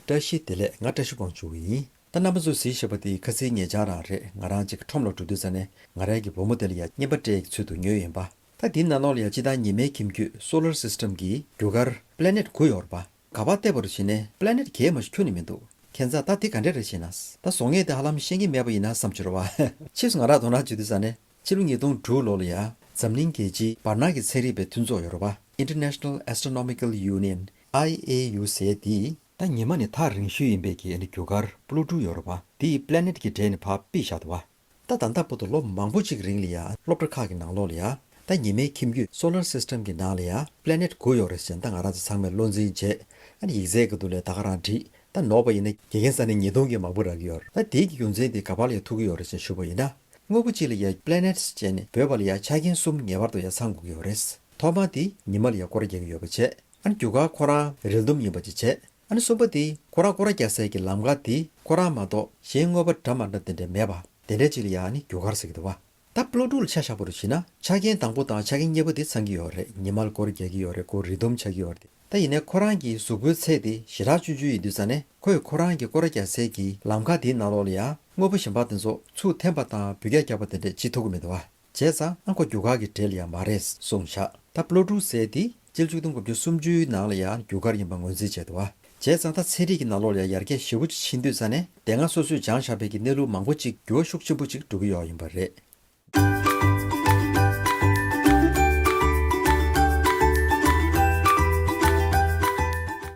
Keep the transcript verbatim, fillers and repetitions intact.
བཀྲ་ཤིས་བདེ་ལེགས། ང་བཀྲ་ཤིས་དབང་ཕྱུག་ཡིན། ད་རྣམ་པ་ཚོས་གཟིགས་བཞིན་པ་དེ་ཁ་སང་ཉེ་ཆར་རང་རེད། ང་རང་གཅིག་ཁྲོམ་ལ་འགྲོ་དུས་ཙ་ནས་ང་རང་གི་བུ་མོ་དེ་ལ་ཡ་རྔན་པ་སྤྲད་ཀྱི་ཚུལ་དུ་ཉོས་ཡིན་པ། ད་དེའི་ནང་ལོགས་ལ་ཡ་སྤྱིར་བཏང་ཉི་མའི་ཁྱིམ་རྒྱུད་Solar System གི་རྒྱུ་སྐར་Planet དགུ་ཡོད་རེད་པ། ག་པར་བལྟས་པ་རེད་ཟེར་ན་Planet གང་མ་ཞིག་ཁྱོན་ནས་མི་འདུག་ཁྱད་མཚར། ད་དེ་ག་འདྲ་རེད་ཟེར་ན། ད་བཟོ་མཁན་དེ་ཧ་ལམ་ཤེས་ཀྱི་མེད་པ་ཡིན་ན་བསམ་གྱི་རེད་པ། ཕྱིས་སུ་ང་རང་དོ་སྣང་བྱེད་དུས་ཙ་ནས་ཕྱི་ལོ་ཉིས་སྟོང་དྲུག་ལོ་ལ་ཡ་འཛམ་གླིང་རྒྱལ་སྤྱིའི་བར་སྣང་གི་ཚན་རིག་པའི་མཐུན་ཚོགས་ཡོད་རེད་པ། International Astronomical Union I A U ཟེར་དེས་ད་ཉི་མ་ནས་ཐག་རིང་ཤོས་ཡིན་པའི་གི་ཨ་ནི་རྒྱུ་སྐར་Pluto ཡོད་རེད་པ། དེ་ཡི་Planet གི་གྲས་ནས་ཕར་ཕུད་བཞག་འདུག་པ། ད་ད་ལྟ་བར་དུ་ལོ་མང་པོ་ཅིག་རིང་ལ་ཡ་སློབ་གྲྭ་ཁག་གི་ནང་ལོགས་ལ་ཡ་ད་ཉི་མའི་ཁྱིམ་རྒྱུད་Solar System གི་ནང་ལ་ཡ་Planet དགུ་ཡོད་རེད་ཟེར་ནས་ད་ང་རང་ཚོ་ཚང་མས་བློ་འཛིན་བྱས། ཨ་ནི་ཡིག་ཚད་གི་འདུག་ལས་ད་ག་རང་བྲིས། ད་ནོར་བ་ཡིན་ན་དགེ་རྒན་ས་ནས་ཉེས་རྡུང་གིས་མང་པོ་རག་གི་ཡོད་རེད། ད་དེའི་གི་རྒྱུ་མཚན་དེ་ག་པར་ལ་ཡ་ཐུག་གི་ཡོད་རེད་ཟེར་ཞུས་པ་ཡིན་ན། དངོས་པོ་གཅིག་ལ་ཡ་Planets བྱས་ནས་འབོད་པ་ལ་ཡ་ཆ་རྐྱེན་གསུམ་ངེས་པར་དུ་ཡ་ཚང་དགོས་ཀྱི་ཡོད་རེད། ཐོག་མ་དེ་ཉི་མ་ལ་ཡ་སྐོར་རྒྱག་གི་ཡོད་པ་བྱས། ཨ་ནི་རྒྱུ་སྐར་ཁོ་རང་རིལ་སྡོམ་ཡིན་པ་ཅིག་བྱས། ཨ་ནི་གསུམ་པ་དེ་ཁོ་རང་སྐོར་ར་རྒྱག་སའི་གི་ལམ་ཁ་དེ་ཁོ་རང་མ་གཏོགས་གཞན་དངོས་པོ་འདྲ་མ་འདྲ་དེ་འདྲ་མེད་པ། དེ་འདྲ་ཅིག་ལ་ཡ་ཨ་ནི་རྒྱུ་སྐར་ཟེར་གི་འདུག་པ། ད་Pluto ལ་ཆ་བཞག་པ་རུ་བྱས་ན་ཆ་རྐྱེན་དང་པོ་དང་ཆ་རྐྱེན་གཉིས་པ་དེ་ཚང་གི་ཡོད་རེད། ཉི་མ་ལ་སྐོར་ར་རྒྱག་གི་ཡོད་རེད། ཁོ་རིལ་སྡོམ་ཆགས་ཀྱི་ཡོད་རེད། ད་ཡིན་ནའི་ཁོ་རང་གི་གཟུགས་པོའི་ཚད་དེ་ཞེ་དྲག་ཆུང་ཆུང་ཡིན་དུས་ཙ་ནས་ཁོས་ཁོ་རང་གི་སྐོར་ར་རྒྱག་སའི་གི་ལམ་ཁ་དེའི་ནང་ལོགས་ལ་ཡ་དངོས་པོ་གཞན་པ་དེ་ཚོ་ཚུར་འཐེན་པ་དང་འབུད་རྒྱག་རྒྱག་པ་དེ་འདྲ་བྱེད་ཐུབ་ཀྱི་མི་འདུག་པ། བྱས་ཙང་ཨ་ཁོ་རྒྱུ་སྐར་གྱི་གྲས་ལ་ཡང་མ་རེད་གསུངས་བཞག་ད་Pluto ཟེར་དེ་སྤྱི་ལོ་ཆིག་སྟོང་དགུ་བརྒྱ་སུམ་ཅུའི་ནང་ལ་ཡང་རྒྱུ་སྐར་ཡིན་པ་ངོས་འཛིན་བྱས་འདུག་པ། བྱས་ཙང་ད་ཚན་རིག་གི་ནང་ལོགས་ལ་ཡང་ཡར་རྒྱས་ཞེ་པོ་ཅིག་ཕྱིན་དུས་ཙ་ནས་དེ་སྔ་སོ་སོས་སྦྱངས་བཞག་པའི་གི་གནས་ལུགས་མང་པོ་ཅིག་འགྱུར་བ་ཤུགས་ཆེན་པོ་ཅིག་འགྲོ་གི་ཡོད་ཡིན་པ་རེད།